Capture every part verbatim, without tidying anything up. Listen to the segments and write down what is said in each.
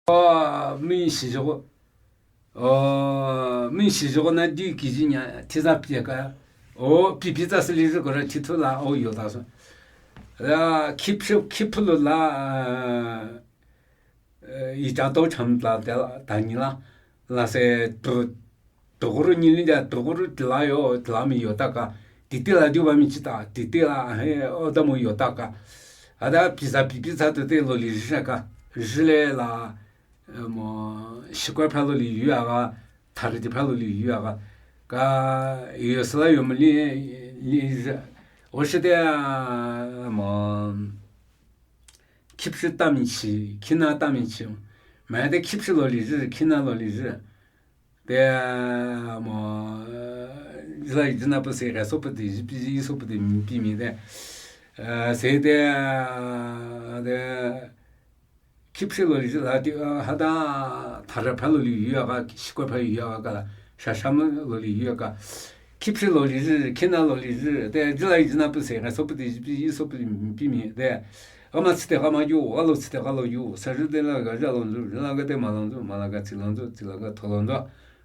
Aa, mi shi jo. Aa, mi shi jo na di ki ji nya, ti za pi ka. O, pi pi za se li ji ko ra ti tu la, o, yo ta so. Ya, keep, keep lo la, aa, aa, i ta to cham la, ta, ta ni la. La se tu, tu gu ru ni li ja, tu gu ru ti la yo, ti la mi yo ta ka. Ti ti la ju ba mi chi ta, ti ti la, he, o, da mo yo ta ka. A da, pi za, pi pi za tu te lo li ji ka. Ji le la, Mo, shikoi phalo li yu aga, thari ti phalo li yu aga. Ka, yu sala yu mo li, li, o shi te, mo, kipshi ta mi chi, kina ta mi chi. Ma te kipshi lo li ji, kina lo li ji. Te, mo, jila jina pa se, ga so pa ti, ji pi, ji so pa ti, pi mi te. Eh, se te, te, kipshi lo li ji la ti, eh, hada thara phalo li yu aga, shikoi phalo yu aga ka la, shasham lo li yu aga. Kipshi lo li ji, kina lo li ji, te jila jina pa se, ga so pa ti, ji so pa ti, pi mi, te. Ama tsi te ama yu, alo tsi te alo yu, sa ji te la ga ja lo ju, la ga te ma lo ju, ma la ga tsi lo ju, tsi la ga tho lo ju,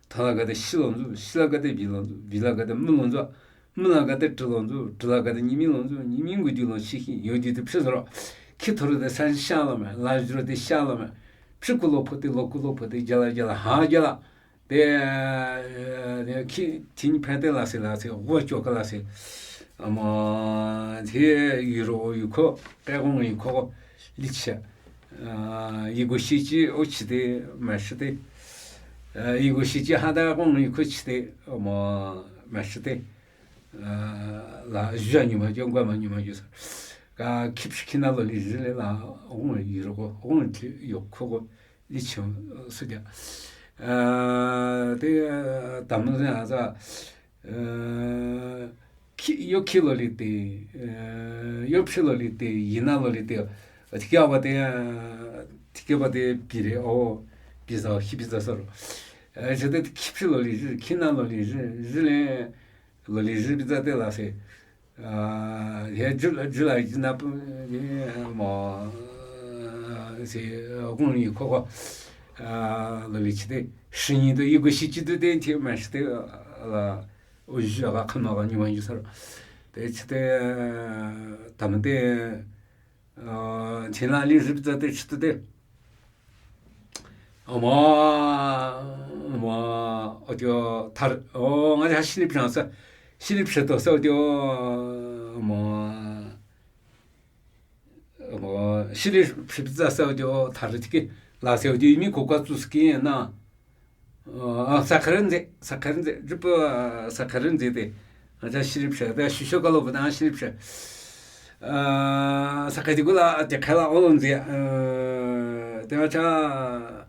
tho la ga te shi lo ju, shi la ga te bi lo ju, bi la ga te mu lo ju, mu la ga te tri lo ju, tri la ga te ni mi lo ju, ni mi ngu ju lo shi hi, yo ju te pshi zoro. Ki thoro te sa sha lo me, la ju te sha lo me. Pshi ku lo pho te, lo ku lo pho te, ja la, ja la, ha ja la. Te, eh, ki, tin phe te la se, la se, wo cho ka la se. Ama, te yu ro yu ko, ka gong yu ko, li cha. Ah, yu gu shi ji o chi te, ma shi te. Ah, yu gu shi ji ha da gong yu ko chi te, ama, ma shi te. Ah, la, ju ja nyu ma ju, gua ma nyu ma ju sa. Ka kipshi kina lo li ji le la, gong yu ro ko, gong ti yu ko ko, li chi, eh, su ja. Ah, te, eh, tam ne a za, eh, ki, yo ki lo li te, eh, yo pshi lo li te, yina lo li te, ti kia ba te, eh, ti kia ba te pi re, o, pi za, hi pi za sa ro. Eh, je te kipshi lo li ji, kina lo li ji, ji le, lo li ji pi za te la se. Ah, ye ju la, ju la, ji na pu, ye, mo, eh, se, eh, gong li ko ko. Ah, lo li chi te, shi ni to, yu gu shi ji tu te, ti ma shi te, ah, la, o ju ga khan ma ga ni wa ju sa ro. Te chi te, eh, tam te, eh, chi la li ji pi za te, chi tu te. Ama, ama, audio thar, o, nga ja shilip jan sa, shilip sheto sa audio, ama, ama, shilip shibza sa audio thar tiki, la se audio imi koka tsuski na, a, sakharenze, sakharenze, jupa sakharenze te. Aja shilip sha, te shisho kalo bana shilip sha. Ah, sakhe tigula, te khala olonze, ah, te aja,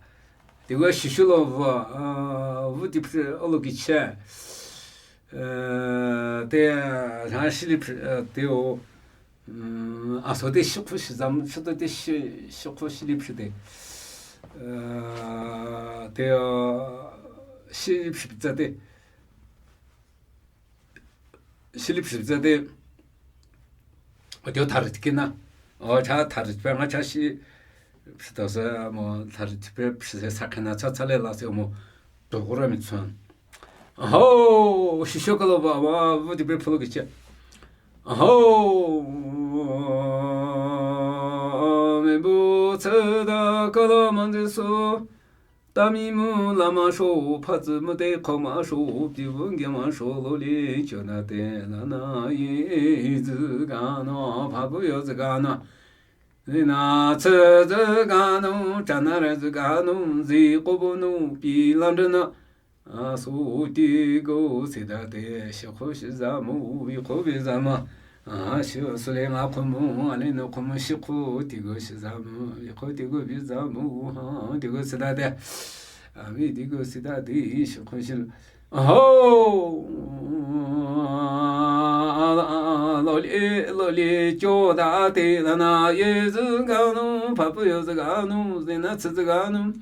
tigula shisho lo va, ah, vu tipse olo kiche. Ah, te, aja shilip, ah, te o, mm, aso te shikhu shizam, shito te shi-, shikhu shilip shite. Ah, te, ah, shilip shipza te. Shilip shipza te, audio thar tikina. O cha thar tikpe nga cha shi, shito se mo thar tikpe shise sakena cha cha le la se mo, to gura mi tsun. Aho, shisho kalo ba, ba, bu tikpe phulo kiche. Aho, me bu tse da kalo manze so. Tami mu lama sho, pha tsu mu te kho ma sho, pi vu nge ma sho lo li, cho na te la na yi zu ga no, pha bu yo zu ga no. Zi na tse zu ga no, cha na re zu ga no, zi ko bu no, pi lan zhe na. A so ti go si da te, shi kho shi za mu, wi kho wi za ma. A, shi su le nga kho mu, a le no kho mu, shi kho ti go shi za mu, wi kho ti go wi za mu, ha, ti go si da te. A, wi ti go si da te, shi kho shi. Ho! Lo li, lo li, cho da te, la na, ye zu ga nu, pa pu yo zu ga nu, ze na tsu zu ga nu.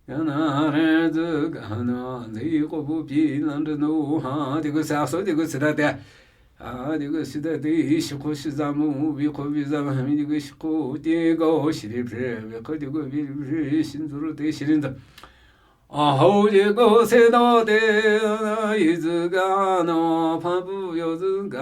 Ya na re zu ga na, ze ko bu pi lan zhe nu, ha, ti go sa so, ti go si da te. ཨ་དེ་གི་སི་ཏ་དེ་ཤི་ཁོ་ཤི་ཟ་མོ་བི་ཁོ་བི་ཟ་མ་མི་དེ་གི་ཤི་ཁོ་དེ་གོ་ཤི་རི་ཕི་བི་ཁོ་དེ་གོ་བི་རི་ཕི་ཤི་ཛུ་རུ་དེ་ཤི་རི་ཛ། ཨ་ཧོ་དེ་གོ་སི་ཏ་དེ་ཡི་ཛི་ག་ནོ་ཕ་བུ་ཡོ་ཛི་ག་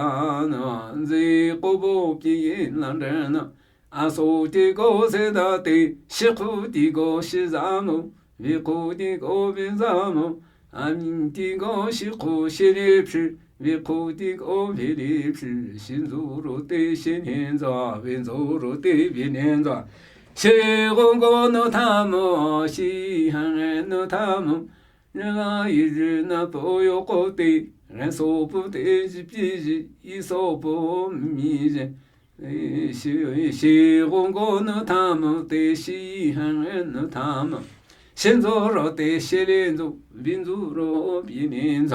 ནོ་ཛི་ཀོ་བོ་པི་ཡི་ལ་འདྲེ་ནོ། ཨ་སོ་དེ་གོ་སི་ཏ་དེ་ཤི་ཁོ་དེ་གོ་ཤི་ཟ་མོ་བི་ཁོ་དེ་གོ་བི་ཟ་མོ། ཨ་མི་དེ་གོ་ཤི་ཁོ་ཤི་རི་ཕི་བི་ཁོ་དེ་གོ་བི་རི་ཕི་ཤི་ཛུ་རུ་དེ་ཤི་ནི་ཛ་བི་ཛུ་རུ་དེ་བི་ནི་ཛ། ཤི་གོ་གོ་ནོ་ཐ་མོ་ཤི་ཧ་ནོ་ཐ་མོ། ར་ཡི་རི་ན་པོ་ཡོ་ཀོ་དེ་ར་སོ་པོ་དེ་ཞི་པི་ཞི་ཡི་སོ་པོ་མི་ཞི། ཤི་ཤི་གོ་གོ་ནོ་ཐ་མོ་དེ་ཤི་ཧ་ནོ་ཐ་མོ། ཤི་ཛུ་རུ་དེ་ཤི་རི་ཛུ་བི་ཛུ་རུ་བི་ནི་ཛ།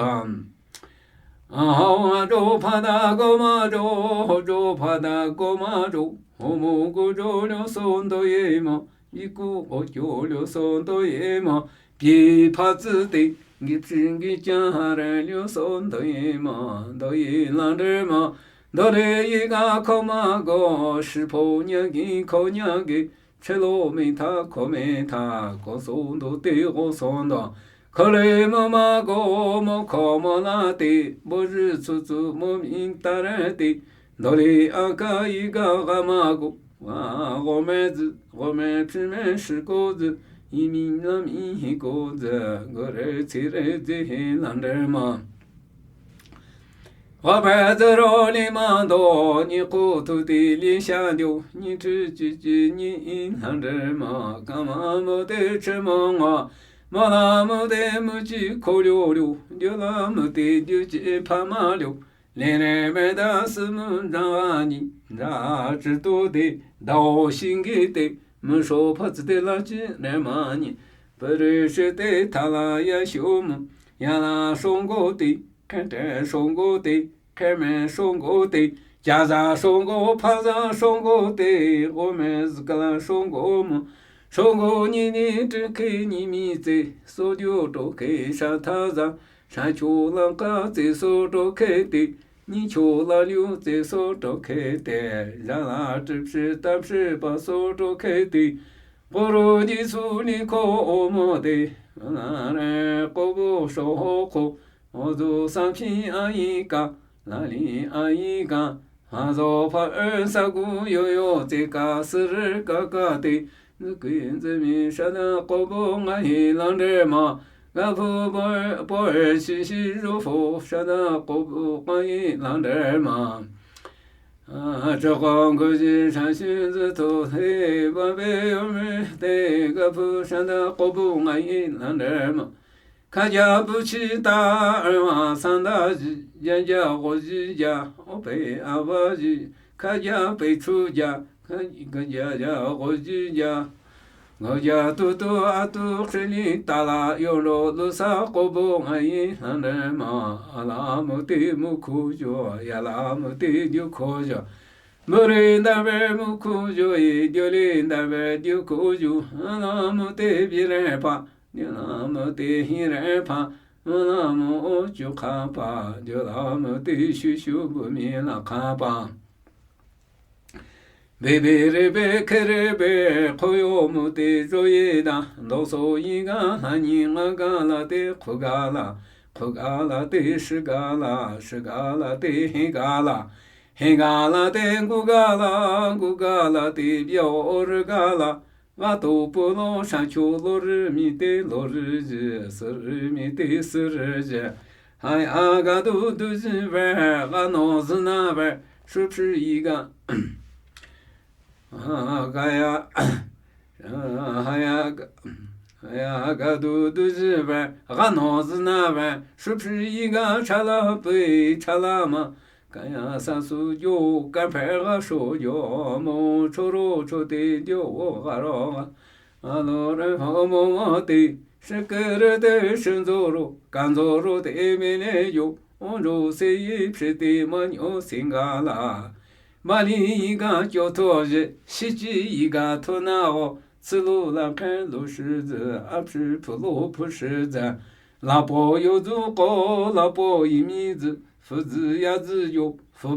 ཨ་ཧོ་ཨ་ཇོ་ཕ་ད་གོ་མ་ཇོ་ཧོ་ཇོ་ཕ་ད་གོ་མ་ཇོ། ཧོ་མོ་གོ་ཇོ་ལོ་སོ་འདོ་ཡེ་མ། བི་ཀུ་ཨོ་ཇོ་ལོ་སོ་འདོ་ཡེ་མ། བི་ཕ་ཙི་དེ་གི་ཕི་གི་ཅ་ཧ་ར་ལོ་སོ་འདོ་ཡེ་མ། འདོ་ཡེ་ལ་འདྲེ་མ། འདོ་རེ་ཡི་ག་ཁོ་མ་གོ་ཧྲི་ཕོ་ཉ་གི་ཁོ་ཉ་གི། ཕྱི་ལོ་མི་ཐ་ཁོ་མི་ཐ་གོ་སོ་འདོ་དེ་གོ་སོ་འདོ། ཁོ་ལེ་མོ་མ་གོ་མོ་ཁོ་མོ་ལ་དེ་བོ་རི་ཚུ་ཚུ་མོ་མི་ཏ་ར་དེ། འདོ་ལེ་ཨ་ཀ་ཡི་ག་ག་མ་གོ། ཨ་གོ་མེ་ཛི་གོ་མེ་ཕི་མེ་ཧྲི་གོ་ཛི། ཡི་མི་ལ་མི་ཧི་གོ་ཛི། གོ་རེ་ཚི་རེ་ཛི་ཧི་ལ་འདྲེ་མ། ཝ་བེ་ཛི་རོ་ལི་མ་དོ། ཉི་ཁོ་ཐུ་ཏི་ལི་ཤ་དོ། ཉི་ཁྲི་ཅི་ཅི་ཉི་ཨི་ལྷ་འདྲེ་མ། ཀ་མ་མོ་ཏེ་ཁྲི་མོ་ང་། མ་ལ་མོ་ཏེ་མུ་ཅི་ཁོ་ལོ་ལོ། དུ་ལ་མོ་ཏེ་དུ་ཅི་ཕ་མ་ལོ། ལེ་རེ་མེ་ད་སི་མུ་འདྲ་ནི། འདྲ་ཅི་ཏོ་ཏེ་དའོ་ཤིང་གི་ཏེ། མུ་ཧྲོ་ཕ་ཙི་ཏེ་ལ་ཅི་རེ་མ་ནི། པུ་རི་ཤི་ཏེ་ཐ་ལ་ཡ་ཤོ་མུ། ཡ་ལ་ཧྲོ་མགོ་ཏེ། ཁེ་ཏེ་ཧྲོ་མགོ་ཏེ། ཁེ་མེ་ཧྲོ་མགོ་ཏེ། ཅ་ཟ་ཧྲོ་མགོ་ཕ་ཟ་ཧྲོ་མགོ་ཏེ། འོ་མེ་ཟི་ཀ་ལ་ཧྲོ་མགོ་མུ། ཧྲོ་མགོ་ཉི་ནི་ཏྲི་ཁེ་ཉི་མི་ཙེ། སོ་དུ་ཏོ་ཁེ་ཤ་ཐ་ཟ། ཤ་ཆུ་ལ་ཀ་ཙེ་སོ་ཏོ་ཁེ་ཏེ། ཉི་ཆུ་ལ་ལུ་ཙེ་སོ་ཏོ་ཁེ་ཏེ། ཟ་ལ་ཏྲི་ཕྱི་ཏ་ཕྱི་པ་སོ་ཏོ་ཁེ་ཏེ། གོ་རོ་ཇི་སུ་ནི་ཁོ་འོ་མོ་ཏེ། ན་རེ་ཀོ་བོ་ཧྲོ་ཧོ་ཁོ། འོ་ཛོ་ས་ཕི་ཨ་ཡི་ཀ། ལ་ལི་ཨ་ཡི་ཀ། ཧ་ཛོ་ཕ་ཨོ་ས་གུ་ཡོ་ཡོ་ཙེ་ཀ་སི་རི་ཀ་ཀ་ཏེ། ཛི་ཀི་ཛི་མི་ཧྲ་ད་ཀོ་བོ་ང་ཡི་ལ་འདྲེ་མ། ག་ཕུ་བོ་བོ་ཤི་ཤི་རོ་ཧོ་ཧྲ་ད་ཀོ་བོ་ང་ཡི་ལ་འདྲེ་མ། ཨ་ཅོ་ཀོ་གུ་ཞི་ཧྲ་ཤི་ཛི་ཐོ་ཧེ་བ་བེ་ཡོ་མི་ཏེ་ག་ཕུ་ཧྲ་ད་ཀོ་བོ་ང་ཡི་ལ་འདྲེ་མ། ཁ་རྒྱ་བུ་ཆི་ཏ་ཨ་བ་སན་ད་ཞི་རྒྱ་རྒྱ་འོ་ཞི་རྒྱ་འོ་པེ་ཨ་བ་ཞི། ཁ་རྒྱ་པེ་ཆུ་རྒྱ་ཁ་རྒྱ་རྒྱ་འོ་ཞི་རྒྱ། ང་རྒྱ་ཏུ་ཏུ་ཨ་ཏུ་ཁྲི་ལི་ཏ་ལ་ཡོ་རོ་ལུ་ས་ཀོ་བོ་ང་ཡི་ལྷ་འདྲེ་མ། ཨ་ལ་མོ་ཏེ་མུ་ཁུ་ཞོ། ཡ་ལ་མོ་ཏེ་རྒྱུ་ཁོ་ཞོ། མུ་རེ་འདའ་བེ་མུ་ཁུ་ཞོ་ཡི། རྒྱུ་ལེ་འདའ་བེ་རྒྱུ་ཁོ་ཞོ། ཨ་ལ་མོ་ཏེ་བི་རེ་ཕ། དུ་ལ་མོ་ཏེ་ཧི་རེ་ཕ། མོ་ལ་མོ་ཨོ་ཅུ་ཁ་པ། དུ་ལ་མོ་ཏེ་ཤུ་ཤུ་བུ་མི་ལ་ཁ་པ། བེ་བེ་རེ་བེ་ཁེ་རེ་བེ། ཁོ་ཡོ་མོ་ཏེ་ཇོ་ཡེ་ད། དོ་སོ་ཡི་ག་ལ་ནི་ང་ག་ལ་ཏེ་ཁུ་ག་ལ། ཁུ་ག་ལ་ཏེ་ཧྲི་ག་ལ། ཧྲི་ག་ལ་ཏེ་ཧི་ག་ལ། ཧི་ག་ལ་ཏེ་གུ་ག་ལ། གུ་ག་ལ་ཏེ་བྱ་འོ་རི་ག་ལ། ང་ཏོ་པོ་ལོ་ཧྲ་ཆོ་ལོ་རི་མི་ཏེ་ལོ་རི་ཞི། སི་རི་མི་ཏེ་སི་རི་ཞི། ཧ་ཡ་ག་དུ་དུ་ཞི་བེ། ག་ནོ་ཟི་ན་བེ། ཧྲུ་ཕྲི་ཡི་ག། ཧ་ག་ཡ། ཧ་ཡ་ག། ཧ་ཡ་ག་དུ་དུ་ཞི་བེ། ག་ནོ་ཟི་ན་བེ། ཧྲུ་ཕྲི་ཡི་ག་ཁྲ་ལ་པི་ཁྲ་ལ་མ། ཀ་ཡ་ས་སུ་ཇོ། ཀ་ཕེ་ག་ཧྲོ་ཇོ། མོ་ཁྲོ་རོ་ཁྲོ་ཏེ་ཇོ་ག་རོ་ག། ཨ་ལོ་རེ་ཧོ་མོ་མོ་ཏེ། ཧྲི་ཀི་རི་ཏེ་ཧྲི་མཛོ་རོ། ཀ་མཛོ་རོ་ཏེ་མེ་ལེ་ཇོ། ཨོ་མཛོ་སེ་ཡི་ཕྲི་ཏེ་མ་ཉོ་སིང་ག་ལ། མ་ལི་ཡི་ག་ཅོ་ཐོ་ཞི། ཤི་ཅི་ཡི་ག་ཐོ་ན་འོ། ཚི་ལོ་ལ་ཁན་ལོ་ཧྲི་ཛི། ཨ་ཕྲི་ཕུ་ལོ་ཕུ་ཧྲི་ཛི། ལ་པོ་ཡོ་ཛུ་ཀོ་ལ་པོ་ཡི་མི་ཛི། ꓩꓴ ꓜꓲ ꓬꓹ ꓜꓲ ꓙꓳ ꓩꓴ ꓐ ꓬꓹ ꓐ ꓙꓳ ꓮ ꓪꓰ ꓣꓳ ꓪꓰ ꓜꓲ ꓣꓳ ꓪꓰ ꓑꓰ ꓛꓴ ꓗ ꓣꓯ ꓜꓲ ꓗꓳ ꓡ ꓗ ꓙꓲ ꓜꓲ ꓫꓵꓽ ꓗꓷ ꓣꓷ ꓔꓲ ꓫꓵꓽ ꓜꓳ ꓣꓳ ꓗ ꓜꓳ ꓣꓳ ꓔꓲ ꓐꓰ ꓠꓲ ꓙꓳ ꓳ ꓙꓳ ꓢꓰ ꓬꓲ ꓒꓵꓽ ꓔꓲ ꓟ ꓠꓬꓳ ꓢꓲ ꓖ ꓡ ꓐꓰ ꓕ ꓢꓲ ꓡꓳ ꓫ ꓢ ꓮ ꓪ ꓔꓲ ꓖꓳ ꓢꓲ ꓓ ꓔꓲ ꓐꓰ ꓕ ꓢꓲ ꓡꓳ ꓫ ꓢ ꓮ ꓜꓲ ꓐ ꓐ ꓣꓳ ꓮ ꓜꓲ ꓐ ꓐ ꓣꓳ ꓓ ꓔꓲ ꓦ ꓣꓯ ꓒꓴ ꓟꓴ ꓟꓴ ꓖꓳ ꓓ ꓔꓲ ꓫꓵꓽ ꓗꓷ ꓣꓷ ꓔꓲ ꓫꓵꓽ ꓜꓳ ꓣꓳ ꓔꓲ ꓗ ꓜꓳ ꓣꓳ ꓐꓰ ꓠꓲ ꓙꓳ ꓳ ꓙꓳ ꓢꓰ ꓬꓲ ꓒꓵꓽ ꓔꓲ ꓟ ꓠꓬꓳ ꓢꓲ ꓖ ꓡ ꓳ ꓟꓴ ꓗ ꓔꓳ ꓣꓳ ꓔꓲ ꓮ ꓐꓲ ꓕꓳ ꓡꓳ ꓔꓲ ꓢ ꓟ ꓘꓳ ꓡꓳ ꓔꓲ ꓜꓴ ꓜꓴ ꓔ ꓗꓳ ꓕꓲ ꓡꓳ ꓔ ꓗꓳ ꓔꓲ ꓬꓲ ꓡꓲ ꓓ ꓑꓴ ꓬꓲ ꓡꓲ ꓠꓬꓲ ꓔꓲ ꓢ ꓓ ꓑꓴ ꓢ ꓡꓲ ꓠꓬꓲ ꓫꓵꓽ ꓗꓷ ꓣꓷ ꓔꓲ ꓫꓵꓽ ꓜꓳ ꓣꓳ ꓗ ꓜꓳ ꓣꓳ ꓐꓰ ꓡꓲ ꓙꓳ ꓳ ꓙꓳ ꓢꓰ ꓬꓲ ꓒꓵꓽ ꓟ ꓠꓬꓳ ꓢꓲ ꓖ ꓡ ꓔꓲ ꓥꓳ ꓘꓳ ꓔꓳ ꓡꓳ ꓔꓳ ꓐ ꓔꓲ ꓘꓳ ꓢ ꓡꓳ ꓘꓳ ꓠꓲ ꓟ ꓖꓳ ꓳ ꓙꓳ ꓢꓰ ꓬꓲ ꓒꓵꓽ ꓟ ꓑꓰ ꓢ ꓔꓴ ꓬꓲ ꓖ ꓓꓳ ꓡꓱ ꓔꓲ ꓫꓵꓽ ꓖꓴ ꓐꓲ ꓖꓴ ꓙꓳ ꓔꓲ ꓫꓵꓽ ꓗꓳ ꓫꓵꓽ ꓤ ꓟ ꓮ ꓙꓳ ꓢꓰ ꓬꓲ ꓒꓵꓽ ꓔꓲ ꓟ ꓠꓬꓳ ꓢꓲ ꓖ ꓡ ꓑꓰ ꓕ ꓢꓲ ꓡꓳ ꓫ ꓢꓲ ꓬꓲ ꓔꓲ ꓟ ꓠꓲ ꓬꓲ ꓖ ꓚꓳ ꓕꓳ ꓬꓲ ꓫꓵꓽ ꓙꓲ ꓬꓲ ꓖ ꓔꓲ ꓕꓳ ꓠꓹ ꓪ ꓞꓲ ꓡꓳ ꓡ ꓘꓯ ꓡꓳ ꓫꓵꓽ ꓜꓲ ꓔꓲ ꓮ ꓒꓵꓽ ꓒꓴ ꓡꓳ ꓒꓴ ꓫꓵꓽ ꓜꓲ ꓬꓲ ꓡ ꓑꓳ ꓣꓳ ꓜꓳ ꓗꓳ ꓡ ꓑꓳ ꓬꓲ ꓟꓲ ꓜꓲ ꓩꓴ ꓜꓲ ꓬꓹ ꓜꓲ ꓙꓳ ꓔꓲ ꓩꓴ ꓐ ꓬꓹ ꓐ ꓙꓳ ꓮ ꓪꓰ ꓣꓳ ꓪꓰ ꓜꓲ ꓣꓳ ꓪꓰ ꓑꓰ ꓛꓳ ꓗ ꓠꓯ ꓜꓲ ꓬꓲ ꓗꓳ ꓡ ꓗ ꓙꓲ ꓜꓲ ꓫꓵꓽ ꓗꓷ ꓣꓷ ꓔꓲ ꓫꓵꓽ ꓜꓳ ꓣꓷ ꓬꓲ ꓔꓲ ꓣꓷ ꓫ ꓐꓬ ꓣꓷ ꓗ ꓜꓲ ꓮ ꓜꓲ ꓐ ꓐ ꓣꓳ ꓣꓷ ꓒꓴ ꓟꓳ ꓟꓳ ꓖꓳ ꓓ ꓔꓲ ꓫꓵꓽ ꓖꓴ ꓐꓲ ꓖꓴ ꓙꓳ ꓫꓵꓽ ꓗꓳ ꓔꓲ ꓖꓳ ꓫꓵꓽ ꓤ ꓟ ꓣꓳ ꓢꓰ ꓬꓲ ꓒꓵꓽ ꓟ ꓠꓬꓳ ꓢꓲ ꓖ ꓡ ꓑꓰ ꓕ ꓢꓲ ꓔꓲ ꓡꓳ ꓫ ꓢꓲ ꓬꓲ ꓔꓲ ꓮ ꓖ ꓬꓲ ꓖ ꓔꓯ ꓮ ꓣꓯ ꓜꓳ ꓐꓳ ꓡꓳ ꓔꓯ ꓜꓳ ꓐ ꓡ ꓮ ꓖꓳ ꓮ ꓬꓲ ꓖ ꓔꓯ ꓬꓲ ꓘꓯ ꓬꓲ ꓫꓳ ꓣꓴ ꓐꓳ ꓓꓳ ꓐꓬꓱ ꓫꓵꓽ ꓖꓴ ꓐꓲ ꓖꓴ ꓙꓳ ꓫꓵꓽ ꓘꓳ ꓫꓵꓽ ꓤ ꓟ ꓡꓰ ꓐ ꓟ ꓔꓯ ꓐꓰ ꓡꓰ ꓤ ꓮ ꓫꓵꓽ ꓖꓴ ꓐꓲ ꓖꓴ ꓙꓳ ꓫꓵꓽ ꓘꓳ ꓔꓲ ꓖꓳ ꓫꓵꓽ ꓤ ꓟ ꓮ ꓙꓳ ꓢꓰ ꓬꓲ ꓒꓵꓽ ꓔꓯ ꓟ ꓠꓬꓳ ꓢꓲ ꓖ ꓡ ꓑꓰ ꓕ ꓢꓲ ꓡꓳ ꓫ ꓢꓲ ꓬꓲ ꓔꓲ ꓟ ꓠꓲ ꓬꓲ ꓖ ꓚꓳ ꓕꓳ ꓬꓲ ꓫꓵꓽ ꓙꓲ ꓬꓲ ꓖ ꓔꓯ ꓕꓳ ꓠꓹ ꓪ ꓞꓲ ꓡꓳ ꓡ ꓘꓯ ꓡꓳ ꓫꓵꓽ ꓜꓲ ꓮ ꓒꓵꓽ ꓒꓴ ꓡꓳ ꓒꓴ ꓫꓵꓽ ꓜꓲ ꓬꓲ ꓡ ꓑꓳ ꓣꓳ ꓜꓳ ꓗꓳ ꓡ ꓑꓳ ꓬꓲ ꓟꓲ ꓜꓲ ꓩꓴ ꓜꓲ ꓬꓹ ꓜꓲ ꓙꓳ ꓔꓯ ꓩꓴ ꓐ ꓬꓹ ꓐ ꓙꓳ ꓮ ꓔꓲ ꓩꓴ ꓜꓲ ꓬꓹ ꓜꓲ ꓮ ꓜꓲ ꓐ ꓐ ꓣꓳ ꓡꓯ ꓒꓴ ꓟꓳ ꓟꓳ ꓗꓪ ꓓ ꓔꓲ ꓫꓵꓽ ꓖꓴ ꓐꓲ ꓖꓴ ꓙꓳ ꓔꓯ ꓫꓵꓽ ꓘꓳ ꓫꓵꓽ ꓤ ꓟ ꓐꓲ ꓘꓳ ꓐꓲ ꓤ ꓟ ꓔꓯ ꓡ ꓫꓵ ꓡ ꓒꓰ ꓖꓴ ꓫꓵ ꓫꓵ ꓞꓳ ꓡꓳ ꓟꓲ ꓬꓲ ꓙꓲ ꓟꓲ ꓮ ꓢꓲ ꓟꓲ ꓗꓷ ꓗꓷ ꓓ ꓮ ꓔꓲ ꓪꓴ-ꓢ ꓑꓲ ꓣꓳ ꓔꓲ ꓫꓵ ꓡꓲ ꓪꓯ ꓓꓳ ꓐꓴ ꓡꓳ ꓔꓲ ꓫꓵ ꓖꓴ ꓐꓲ ꓖꓴ ꓙꓳ ꓫꓵ ꓘꓳ ꓔꓲ ꓖꓴ ꓫꓵ ꓤ ꓟ ꓪꓴ-ꓢ ꓑꓲ ꓣꓳ ꓔꓲ ꓗꓷ ꓙꓵ ꓙꓵ ꓣꓳ ꓓ ꓮ ꓔꓲ ꓙꓵ ꓓꓳ ꓐꓴ ꓡꓳ ꓠꓹ ꓬꓲ ꓠꓹ ꓓꓳ ꓐꓴ ꓡꓳ ꓖꓳ ꓓ ꓔꓲ ꓫꓵ ꓖꓴ ꓐꓲ ꓖꓴ ꓙꓳ ꓔꓲ ꓫꓵ ꓘꓳ ꓫꓵ ꓤ ꓟ ꓪꓰ ꓘꓳ ꓪꓰ ꓤ ꓟ ꓪꓴ-ꓢ ꓔꓲ ꓖꓳ ꓢꓲ ꓓ ꓔꓲ ꓪꓴ-ꓢ ꓪꓴ-ꓢ ꓑꓲ ꓣꓳ ꓔꓯ ꓗ ꓩꓴ ꓬꓲ ꓗ ꓙꓲ ꓟꓲ ꓕꓳ ꓓꓳ ꓡꓱ ꓖꓳ ꓓ ꓔꓲ ꓫꓵ ꓖꓴ ꓐꓲ ꓖꓴ ꓙꓳ ꓫꓵ ꓗꓳ ꓫꓵ ꓤ ꓟ ꓪꓴ-ꓢ ꓑꓲ ꓣꓳ ꓔꓯ ꓬꓲ ꓟ ꓪꓴ-ꓢ ꓑꓲ ꓣꓳ ꓔꓯ ꓬꓲ ꓗ ꓡꓯ ꓗ ꓩꓴ ꓬꓲ ꓗ ꓬꓲ ꓗ ꓓꓳ ꓡꓱ ꓖꓳ ꓓ ꓔꓲ ꓫꓵ ꓗꓳ ꓔꓲ ꓖꓳ ꓫꓵ ꓤ ꓟ ꓫꓵ ꓖꓴ ꓐꓲ ꓖꓴ ꓙꓳ ꓔꓲ ꓫꓵ ꓗꓳ ꓫꓵ ꓤ ꓟ ꓪꓰ ꓗꓳ ꓪꓰ ꓤ ꓟ ꓥ ꓡꓰ ꓥ ꓘꓳ ꓥ ꓡꓰ ꓠꓴ ꓘꓳ ꓟ ꓔꓯ ꓫꓵ ꓗꓳ ꓫꓵ ꓖꓳ ꓫꓵ ꓖꓳ ꓫꓵ ꓤ ꓟ ꓫꓵ ꓗꓳ ꓔꓲ ꓖꓳ ꓫꓵ ꓤ ꓟ ꓬꓲ ꓐꓲ ꓘꓳ ꓐꓲ ꓤ ꓟ ꓡꓰ ꓡꓰ ꓒ ꓞꓲ ꓥ ꓑꓲ ꓡ ꓒ ꓓ ꓮ ꓑꓲ ꓫꓵ ꓜꓲ ꓡ ꓒ ꓓ ꓜꓲ ꓫꓵ ꓘꓳ ꓫꓵ ꓣꓷ ꓜꓲ ꓔꓯ ꓫꓵ ꓖꓳ ꓠꓴ ꓓ ꓛꓳ ꓡ ꓢꓲ ꓣꓷ ꓙꓵ ꓢꓲ ꓖꓳ ꓠꓴ ꓓ ꓛꓳ ꓘꓳ ꓔꓯ ꓪꓴ ꓣꓷ ꓙꓵ ꓔꓯ ꓪꓴ ꓖꓳ ꓠꓴ ꓓ ꓛꓳ ꓡꓰꓳ ꓟ ꓡꓰ ꓡꓰ ꓒ ꓞꓲ ꓥ ꓦꓲ ꓔꓲ ꓬꓲ ꓪꓽ ꓐꓰ ꓡ ꓒ ꓓ ꓮ ꓑꓲ ꓫꓵ ꓜꓲ ꓡ ꓒ ꓓ ꓜꓲ ꓫꓵ ꓘꓳ ꓫꓵ ꓣꓷ ꓜꓲ ꓫꓵ ꓖꓳ ꓠꓴ ꓓ ꓛꓳ ꓡ ꓢꓲ ꓣꓷ ꓙꓵ ꓬꓲ ꓢꓲ ꓖꓳ ꓠꓴ ꓓ ꓛꓳ ꓡꓰꓳ ꓠꓬꓲ ꓔꓲ ꓥꓳ ꓫꓵ ꓔꓲ ꓔ ꓠꓬꓲ ꓥꓳ ꓫꓵ ꓔꓲ ꓬꓲ ꓡ ꓬꓲ ꓙꓵ ꓠ ꓑꓴ ꓬꓳ ꓗꓪ ꓓ ꓮ ꓡꓯ ꓢꓳ ꓑꓴ ꓙꓲ ꓑꓲ ꓙꓲ ꓬꓲ ꓢꓳ ꓑꓴ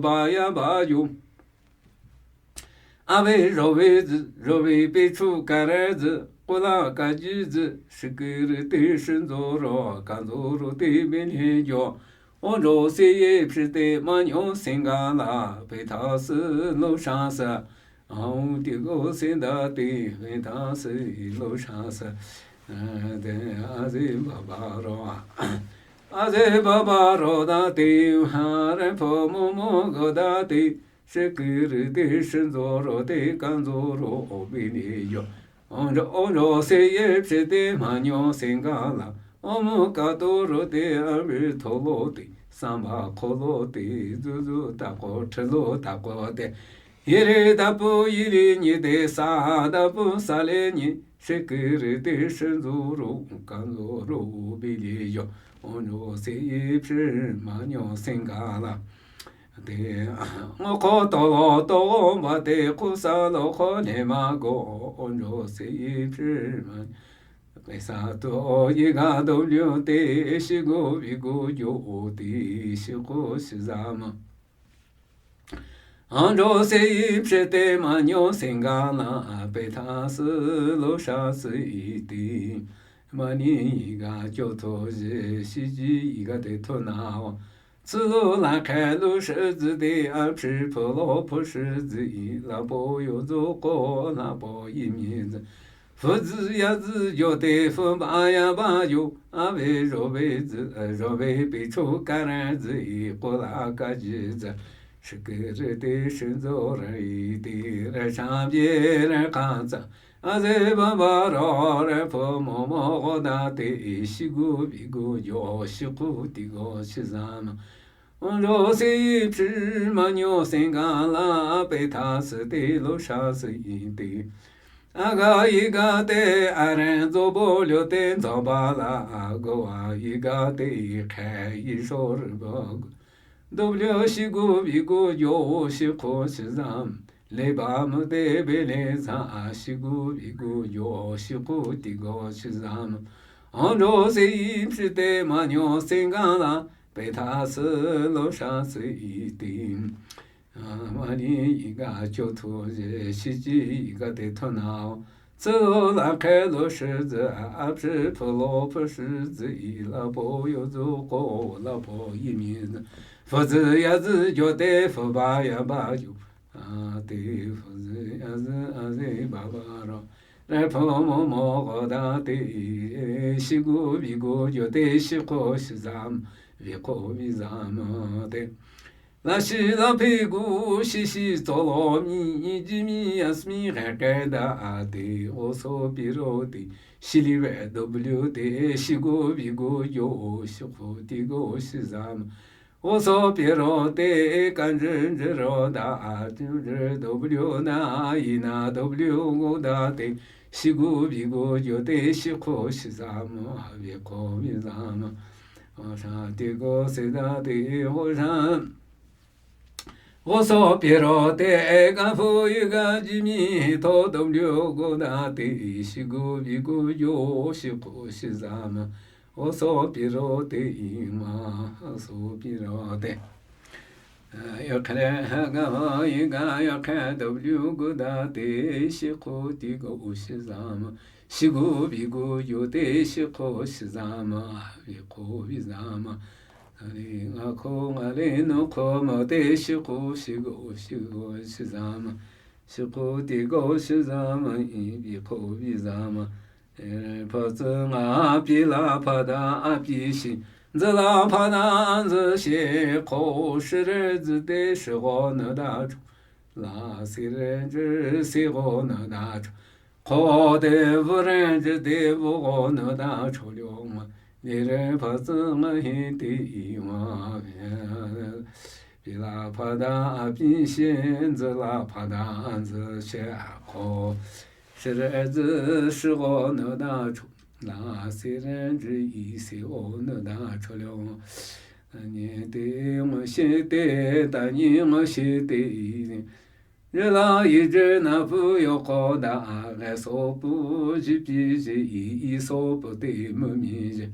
ꓔꓲ ꓟꓴ ꓟꓲ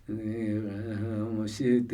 ꓙꓲ ꓥꓳ ꓫꓵ ꓔꓯ ꓫꓵ ꓥꓳ ꓥꓳ ꓠꓴ ꓕ ꓟꓴ ꓔꓯ ꓫꓵ ꓦ ꓥ ꓠꓴ ꓕ ꓟꓴ ꓫꓵ ꓘꓳ ꓫꓵ ꓜꓳ ꓣꓳ ꓔꓯ ꓫꓵ ꓠꓬꓲ ꓜꓳ ꓪꓰ ꓜꓳ ꓣꓳ ꓔꓯ ꓪꓰ ꓠꓬꓲ ꓜꓳ ꓥꓳ ꓔꓯ ꓫꓵ ꓥꓳ ꓥꓳ ꓠꓴ ꓕ ꓟꓴ ꓮ ꓫꓵ ꓦ ꓥ ꓠꓴ ꓕ ꓟꓴ ꓗꓳ ꓔꓲ ꓗꓳ ꓔꓲ ꓫꓵ ꓠꓲ ꓒꓲ ꓟꓲ ꓗꓳ ꓔꓲ ꓗꓳ ꓔꓲ ꓟꓲ ꓠꓲ ꓒꓲ ꓣꓳ ꓔꓲ ꓗꓳ ꓣꓳ ꓔꓲ ꓗꓳ ꓕ ꓠꓬꓲ ꓥꓳ ꓫꓵ ꓔꓯ ꓕꓯ ꓡꓰ ꓒ ꓞꓳ ꓥ ꓦꓲ ꓔꓯ ꓔꓲ ꓡ ꓒ ꓓ ꓮ ꓐꓲ ꓫꓵ ꓜꓲ ꓡ ꓒ ꓓ ꓔꓯ ꓮ ꓜꓲ ꓘꓳ ꓫꓵ ꓣꓷ ꓜꓲ ꓔꓯ ꓫꓵ ꓗꓪ ꓠꓴ ꓓ ꓛꓳ ꓡ ꓢꓰ ꓣꓷ ꓜꓲ ꓔꓯ ꓢꓰ ꓗꓪ ꓠꓴ ꓓ ꓛꓳ ꓘꓳ ꓔꓯ ꓪꓴ ꓣꓷ ꓜꓲ ꓔꓯ ꓐꓳ ꓗꓪ ꓠꓴ ꓓ ꓛꓳ ꓡꓰꓳ ꓥꓳ꓿ ꓮ ꓢ ꓘꓹ ꓒꓲ ꓡꓰꓳ ꓟꓳ ꓔꓱ ꓟꓲ ꓞꓳ ꓮ ꓢ ꓘꓹ ꓒꓲ ꓡꓰꓳ ꓟꓲ ꓞꓳ ꓗ ꓦꓴ ꓐꓴ ꓬꓲ ꓗꓹ ꓟꓳ ꓗꓪ ꓚꓱ ꓡꓰꓳ ꓟꓳ ꓮ ꓮ ꓛꓲ ꓠꓬꓲ ꓗ ꓡ ꓕꓳ ꓠ ꓠꓬꓲ ꓠ ꓒ ꓗ ꓬꓲ ꓗꓹ ꓟ ꓡ ꓔꓴ ꓑꓯ ꓑꓯ ꓗꓳ ꓡꓳ ꓛꓬ ꓔꓴ ꓗꓳ ꓡꓳ ꓗꓳ ꓑꓯ ꓑꓯ ꓟ ꓦꓬ ꓟ ꓓ ꓟ ꓡꓳ ꓛꓬ ꓗ ꓮ ꓟ ꓛꓲ ꓔꓯ ꓮ ꓟ ꓮ ꓟ ꓔꓴ ꓗꓪ ꓚꓱ ꓡꓰ ꓟꓲ ꓗꓹ ꓟꓲ ꓚ ꓗ ꓘꓹ ꓚ ꓟꓲ ꓚꓱ ꓟꓲ ꓡꓳ꓿ ꓔꓴ ꓗꓪ ꓚꓱ ꓘꓹ ꓚ ꓟꓲ ꓚꓱ ꓟꓲ ꓡꓳ ꓗ ꓔꓴ ꓕꓳ ꓠ ꓠꓬꓲ ꓠ ꓮ ꓔꓴ ꓤ ꓗꓷ ꓜꓰ ꓕꓯ ꓮ ꓪ ꓚꓱ ꓡꓰ ꓟꓲ ꓟꓲ ꓗꓹ ꓟꓲ ꓡꓳ꓿ ꓘꓹ ꓚ ꓡꓳ ꓟꓳ ꓪꓴꓸ ꓡꓳ ꓟꓳ ꓟꓲ ꓡꓳ ꓗ ꓕꓳ ꓠ ꓠꓬꓲ ꓠ ꓕꓲ ꓠꓬ ꓡ ꓕꓯ ꓟꓲ ꓡꓳ ꓒꓰ ꓛꓬ ꓮ ꓟ ꓡ ꓕꓯ ꓡꓳ ꓒꓰ ꓛꓬ ꓗ ꓮ ꓟ ꓗ ꓞꓳ ꓐꓴ ꓠꓬꓲ ꓘꓹ ꓮ ꓣ ꓖꓳ ꓟꓲ ꓟꓲ ꓙꓲ ꓓ ꓐꓰ ꓗ ꓗ ꓠꓬꓲ ꓫꓬ ꓗ ꓣ ꓖꓳ ꓡ ꓢꓯ ꓓ ꓐꓰ ꓟ ꓒꓳ ꓒꓳ ꓒꓳ ꓟꓲ ꓘꓳ ꓒꓳ ꓒꓳ ꓒꓳ ꓟ ꓡ ꓖꓳ ꓚꓱ ꓡꓰ ꓦ ꓟꓲ ꓚꓲ ꓚ ꓮ ꓛ ꓟ ꓗ ꓢ ꓘꓹ ꓚꓰ ꓒꓲ ꓡꓰ ꓟ ꓓꓳ ꓓꓳ ꓙꓲ ꓕꓯ ꓖꓳ ꓣ ꓟꓲ ꓖꓳ ꓔ ꓮ ꓕꓽ ꓣ ꓕꓲ ꓐꓯ ꓠ ꓦꓳ ꓕꓽ ꓣ ꓕꓲ ꓢꓴ ꓖꓳ ꓣ ꓜꓰ ꓕꓲ ꓐꓯ ꓠ ꓫꓬ ꓗ ꓞꓹ ꓞꓹ ꓡꓰ ꓡ ꓓꓳ ꓖꓳ ꓣ ꓟꓲ ꓮ ꓟ ꓟꓬ ꓞꓳ ꓔ ꓮ ꓕꓳ ꓮ ꓬꓲ ꓟꓲ ꓗꓳ ꓗꓳ ꓔ ꓮ ꓙ ꓢꓴ ꓦꓳ ꓗꓳ ꓫꓵ ꓕꓲ ꓣꓱ ꓗꓳ ꓙ ꓢꓴ ꓕꓲ ꓑꓳ ꓫꓵ ꓡ ꓔ ꓗ ꓪꓴꓸ ꓚꓳ ꓡꓰ ꓪꓴꓸ ꓚꓳ ꓖꓴ ꓟꓬꓱ ꓢꓲ ꓢ ꓗ ꓡ ꓢꓰ ꓪ ꓟ ꓔꓴ ꓔꓴ ꓮ ꓘꓰ ꓘꓰ ꓤ ꓗ ꓙ ꓟꓲ ꓕꓽ ꓣꓳ ꓤ ꓑꓳ ꓬꓲ ꓟꓲ ꓗꓳ ꓗꓳ ꓤ ꓑꓳ ꓙ ꓡꓰ ꓔꓲ ꓔꓲ ꓔꓲ ꓑꓳ ꓔꓲ ꓑꓳ ꓟ ꓡ ꓔ ꓪꓴꓸ ꓚꓳ ꓢꓰ ꓮ ꓔ ꓔ ꓘꓰ ꓘꓰ ꓤ ꓗ ꓪ ꓮ ꓕꓲ ꓕꓲ ꓤ ꓑꓳ ꓔ ꓘꓰ ꓘꓰ ꓕꓲ ꓤ ꓗ ꓪ ꓟꓲ ꓞꓳ ꓮ ꓟ ꓪꓴ-ꓫꓬ ꓪꓴ-ꓕꓴ ꓢꓲ ꓗꓷ ꓔꓯ ꓮ ꓕꓲ ꓔ ꓟ ꓪꓴ-ꓕꓴ ꓛꓱ ꓮ ꓫꓵ ꓮ ꓫꓵ ꓢꓲ ꓗꓷ ꓔꓯ ꓕꓲ ꓔ ꓟ ꓪꓴ-ꓕꓴ ꓛꓱ ꓟ ꓕꓲ ꓤ ꓑꓳ ꓔ ꓙꓲ ꓕꓲ ꓤ ꓑꓳ ꓔꓯ ꓡ ꓫꓵ ꓘꓰ ꓘꓰ ꓔꓲ ꓗ ꓣꓳ ꓔꓲ ꓔꓲ ꓑꓳ ꓔꓲ ꓑꓳ ꓛꓱ ꓗ ꓡ ꓔ ꓡꓯ ꓪ ꓟꓲ ꓚꓳ ꓪ ꓚꓳ ꓗ ꓮ ꓪ ꓚꓳ ꓡꓰ ꓟ ꓮ ꓔꓳ ꓢꓲ ꓡ ꓖꓴ ꓟꓲ ꓗꓳ ꓢꓲ ꓢ ꓒꓴ ꓢ ꓡ ꓪ ꓪ ꓟꓲ ꓫꓬ ꓟ ꓮ ꓔꓯ ꓥ ꓞꓹ ꓟꓳ ꓟꓲ ꓟꓳ ꓐꓲ ꓙꓲ ꓟꓲ ꓒꓴ ꓔꓯ ꓟ ꓫꓬ ꓟ ꓞꓹ ꓮ ꓑꓱ ꓐꓯ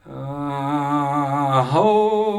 ꓣꓳ ꓮ ꓦꓳ